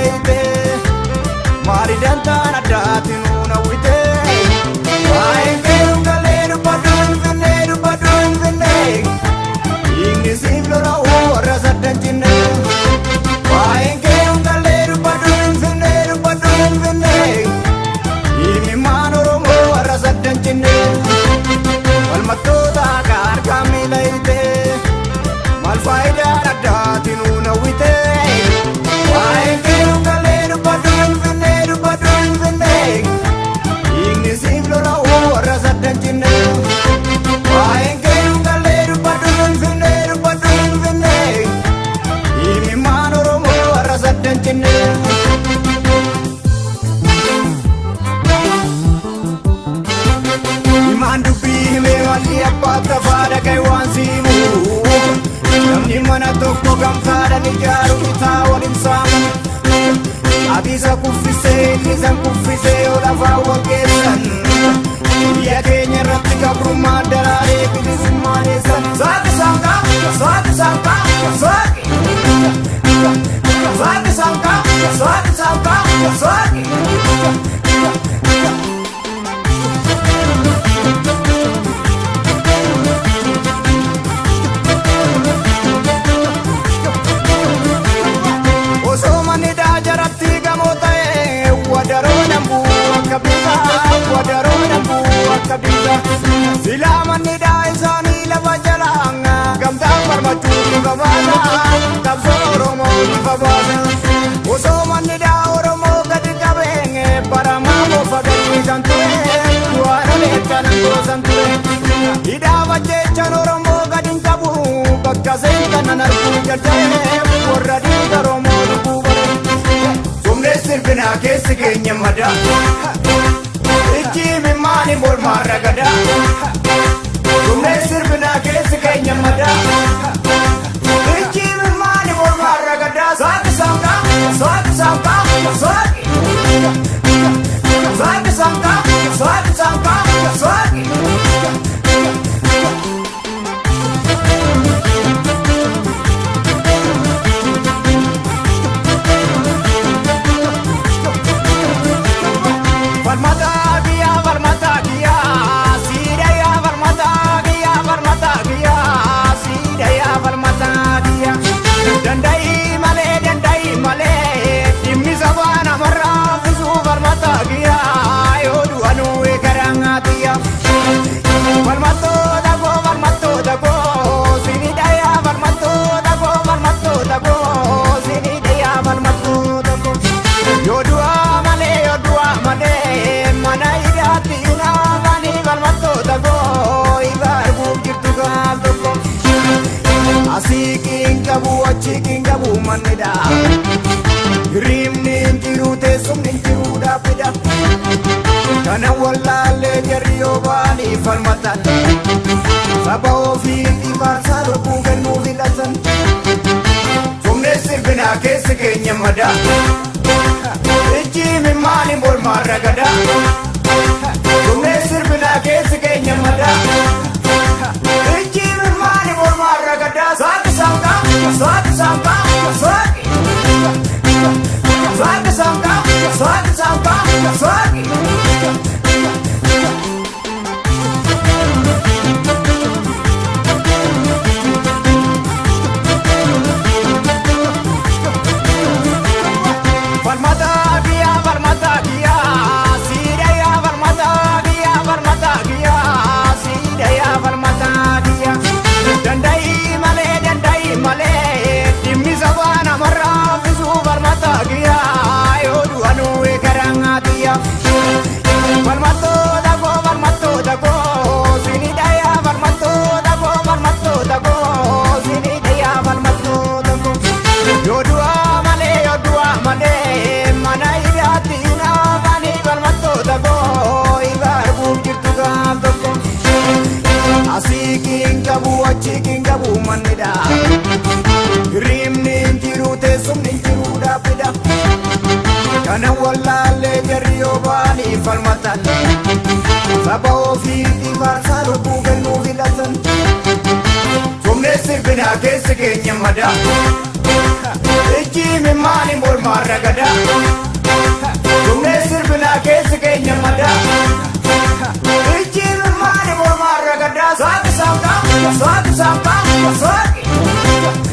hiite maali dantaan addaati nuun hawwite. Waa'een keeruun galee dubbadhu Finfinnee, dubbadhu Finfinnee, dhiigni siif lola'u warra saddan cinne. Waa'een keeruun galee dubbadhu Finfinnee, dubbadhu Finfinnee, dhiigni maan Oromoo warra saddan cinne. Falmattoota harkaa miila hiite maal faayidaan addaati nuun hawwite. Waa'een keeruun galee dubbadhu Finfinnee, dubbadhu Finfinnee, dhiigni siif lola'u warra saddan cinne. Waa'een keeruun galee dubbadhu Finfinnee, dubbadhu Finfinnee, dhiigni maan Oromoo warra saddan cinne. Himaan dubbii himee malli abbaa tafaa dhagaye waan siimu. Namni mana tokko gamtaadhaan ijaaru bitaa waliin saamu. Abisa kuffisee inni san kuffisee yoo lafaa wal geessan. Biyya keenya irratti gabrummaa daraaree bilisummaa eessan. Saaqi saanqaa, saaqi saanqaa, saaqi. Saaqi saanqaa, saaqi saanqaa, saaqi. Osoo manni jaajaratti gamoo ta'e wadaroo dambuu akka bifa, wadaroo dambuu akka bifa. Silaa manni daa isaanii lafa jala gamtaan falmachuu bifa baasa, qabsoo Oromoo bifa baasa. Osoo manni daa Oromoo gadi qabee baramaa bofa gadi kan ture waan oleechaan goosan ture. Hidhaa bajjeechaan Oromoo gadi hin qabu bakka seentan arguu jalqabee warra dhiiga Oromoo lubbuu bare. Sumnee sirbinaa keessi keenya madaa. Ijji mimmaani mormaa ragadaa. Sumnee sirbinaa keessi keenya madaa. Ijji mimmaani mormaa ragadaa. Saaqi saanqaa, saaqi saanqaa, saaqi. Saaqi saanqaa, saaqi saanqaa, saaqi. Falmataa kiyyaa, falmataa kiyyaa, siidayyaa, falmataa kiyyaa, falmataa kiyyaa, siidayyaa, falmataa kiyyaa. Danda'i malee, danda'i malee, dhimmi sabaa namarraa fisuu falmataa kiyyaa, yoo du'anuu eegaraa kiyya. Falmattoota koo, falmattoota koo, siidayyaa, falmattoota koo, falmattoota koo, siidayyaa, falmattoota koo. Yoo du'aa malee, yoo du'aa malee, mana hidhaatti naafanii falmattoota koo, ifa arguuf jirtu gaaf tokko. Asii qiin qabu, achi qiin qabu mannidha. Hirriibni hin jiru, teessumni hin jiru dhaabbidha. Kana wallaallee jarri yoo ba'anii falmatan. Saba ofiitii faarsaa lubbuu kennuu filatan. Sumnee sirbinaa keessi keenya madaa. Ijji mimmaani mormaa ragadaa. Sumnee sirbinaa keessi keenya madaa. Ijji mimmaani mormaa ragadaa. Saaqi saanqaa, saaqi saanqaa, saaqi. Saaqi saanqaa, saaqi saanqaa, saaqi. Falmataa kiyyaa, falmataa kiyyaa, siidayyaa, falmataa kiyyaa, falmataa kiyyaa, siidayyaa, falmataa kiyyaa. Danda'i malee, danda'i malee, dhimmi sabaa namarraa fisuu falmataa kiyyaa, yoo du'anuu eegaraa kiyya. Falmattoota koo, falmattoota koo, siidayyaa, falmattoota koo, falmattoota koo, siidayyaa, falmattoota koo. Yoo du'aa malee, yoo du'aa malee, mana hidhaatti naafanii falmattoota koo, ifa arguuf jirtu gaaf tokko. Asii qiin qabu, achi qiin qabu mannidha. Hirriibni hin jiru, teessumni hin jiru dhaabbidha. Kana wallaallee jarri yoo ba'anii falmatan. Saba ofiitii faarsaa lubbuu kennuu filatan. Sumnee sirbinaa keessi keenya madaa. Ijji mimmaani mormaan ragadaa. Dhumnee sirbinaa keessi keenya madaa. Ijji mimmaani mormaan ragadaa. Saaqi saaqaa, saaqi saaqaa, saaqi.